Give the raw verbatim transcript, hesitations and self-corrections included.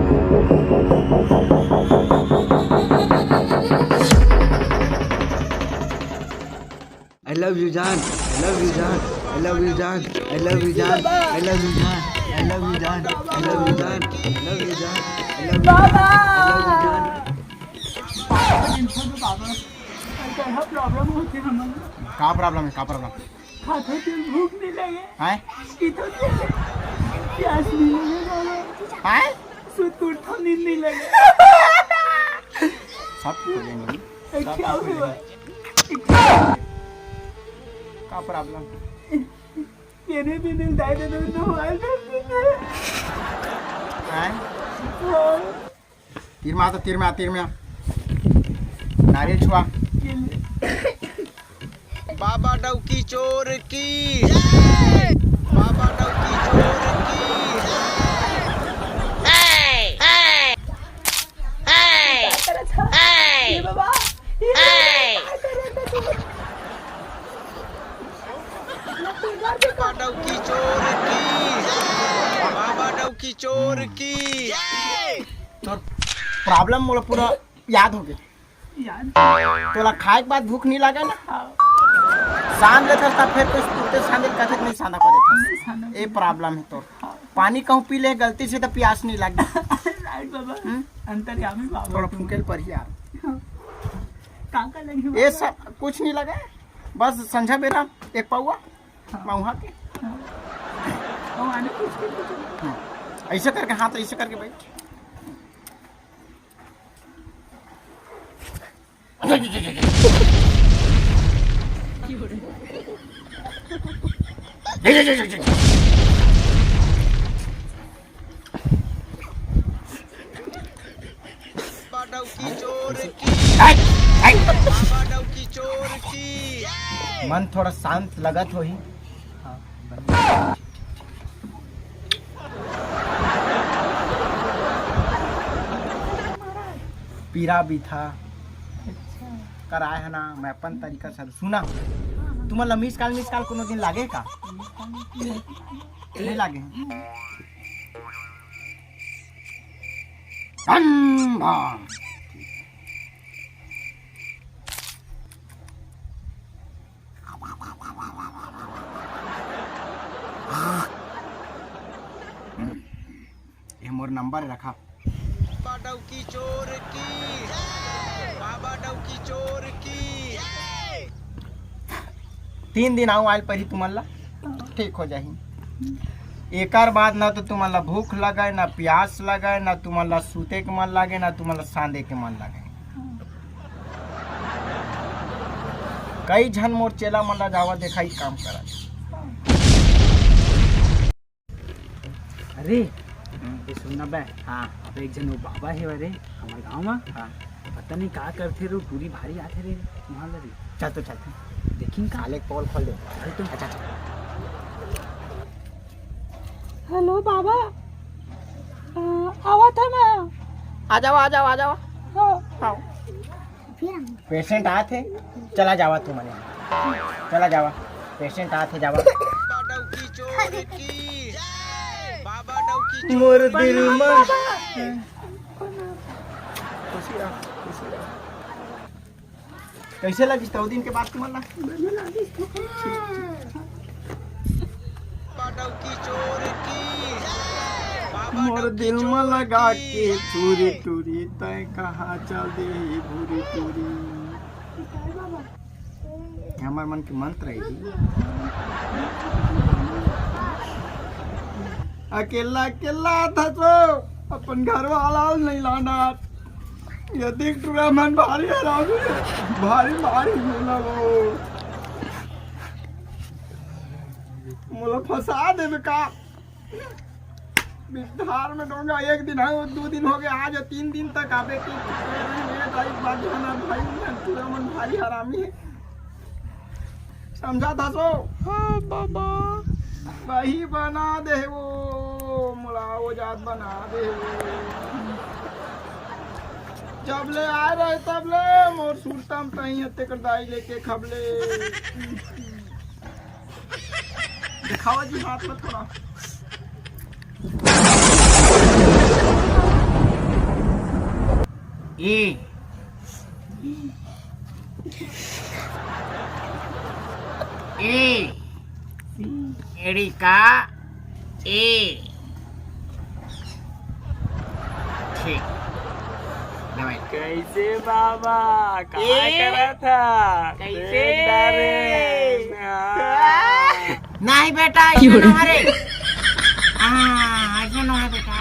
I love you, जान। I love you, जान। I love you, जान। I love you, जान। I love you, जान। I love you, जान। I love you, जान। I love you, जान। I love you, जान। I love you, जान। बाबा। का problem होथे हमन? का problem हे? का problem? खाथो तेल भूख नहीं लगे। हैं? पीथो तेल प्यास नहीं लगे बाबा। हैं? सुत उठो नींद नहीं लगे। सब ठीक हो जाएंगे। अच्छा, सब ठीक हो जाएंगे। का problem? तेरे भी दिल दाई दे दो, तो हाल कर देते हैं। हैं? हाँ। तीर में आ तो, तीर में आ, तीर में आ। नारियल छुआ। बाबा डौकी चोर की जय। बाबा डौकी चोर की जय। ये बाबा, ये बाबा डौकी चोर की जय। बाबा डौकी चोर की जय। तोर problem मोला पूरा याद हो गया। याद। तोला खाए के बाद भूख नहीं लगे ना? हाँ। सांद लेथस त फेर कुछ तुरते सांदे कथे नहीं सांदा करे थस। नहीं सांदा। ए problem है तोर। हाँ। पानी कहूँ पी ले गलती से तो प्यास नहीं लगे। Right बाबा। हम्म? अंतर्यामी बाबा थोड़ा तुम। फूके ल परही यार। हाँ। का का लगी ये बाबा? सब कुछ नहीं लगे, बस संझा बेरा एक पौवा हाँ। मऊहा के। हाँ। वो आने कुछ के कुछ। हाँ। ऐसे करके हाथ ऐसे करके बैठ। बाबा डौकी चोर की। बाबा डौकी चोर की। मन थोड़ा शांत लगत होही। हाँ, बन गया। पीरा भी था। अच्छा। कराए है ना, मैं अपन तरीका से सुना। हाँ, हाँ। तुमन ला miss call, miss call कोनो दिन लागे का? Miss call नहीं लागे। नहीं लागे। ठंडा। ये मोर number रखा। बाबा डौकी चोर की जय। बाबा डौकी चोर की जय। तीन दिन आऊ आयल परी तुमन ला, ठीक हो जाही। एकर बाद ना तो तुमन ला भूख लगे, ना प्यास लगे, ना तुमन ला सूते के मन लगे, ना तुमन ला सांदे के मन लगे। कई झन मोर चेला मन ला जावा देखाई काम करत। अरे, ये सुन ना बे। हाँ। अब एक झन वो बाबा हे रे, हमर गाँव में। हाँ। पता नहीं का करथे रे, टूरी भारी आथे रे, वहाँ ले रे। चल तो चल। देखिन का? साले पोल खोल दे। चल तो। अच्छा, अच्छा। Hello बाबा, अ, आवत हे मैं। आ जाओ, आ जाओ, आ जाओ। हाँ। हाँ। Patient आत हे, चला जावा तुमन। चला जावा, patient आत हे, जावा। मोर दिल में। खुशी रह, खुशी रह। कैसे लगिस तौ दिन के बाद तुमन ला? बढ़िया लगिस तो। बाबा डौकी चोर की जय। बाबा मोर डौकी दिल में चोर लगा की के जय। चूरी टूरी, तय कहाँ चल दे भूरी टूरी। हमर मन के मंत्र है जी। अकेला अकेला था तो अपन घर वाला नहीं लाना। ये देख टूरा मन भारी हरामी है, भारी भारी बोला वो। मोला फंसा देबे का? बिहार में डोंगा एक दिन है, वो दो दिन हो गए, आज तीन दिन तक आबे के चुके रहे। मेरे भाई बात जाना भाई, टूरा मन भारी हरामी है। समझा था सो? हाँ बाबा। वही बना दे वो, मोला वो जात बना दे वो। जब ले आए रहे तब ले मोर सुरता म तही हत्ते कर दाई लेके खबले। दिखावा जी हाथ में थोड़ा। ए, ए, एड़ी का ए। ठीक। दवाई। कैसे बाबा? का ए? करत हा? कैसे? देख डारे। नहीं बेटा, ऐसे ना हरे। हाँ, ऐसे ना है बेटा।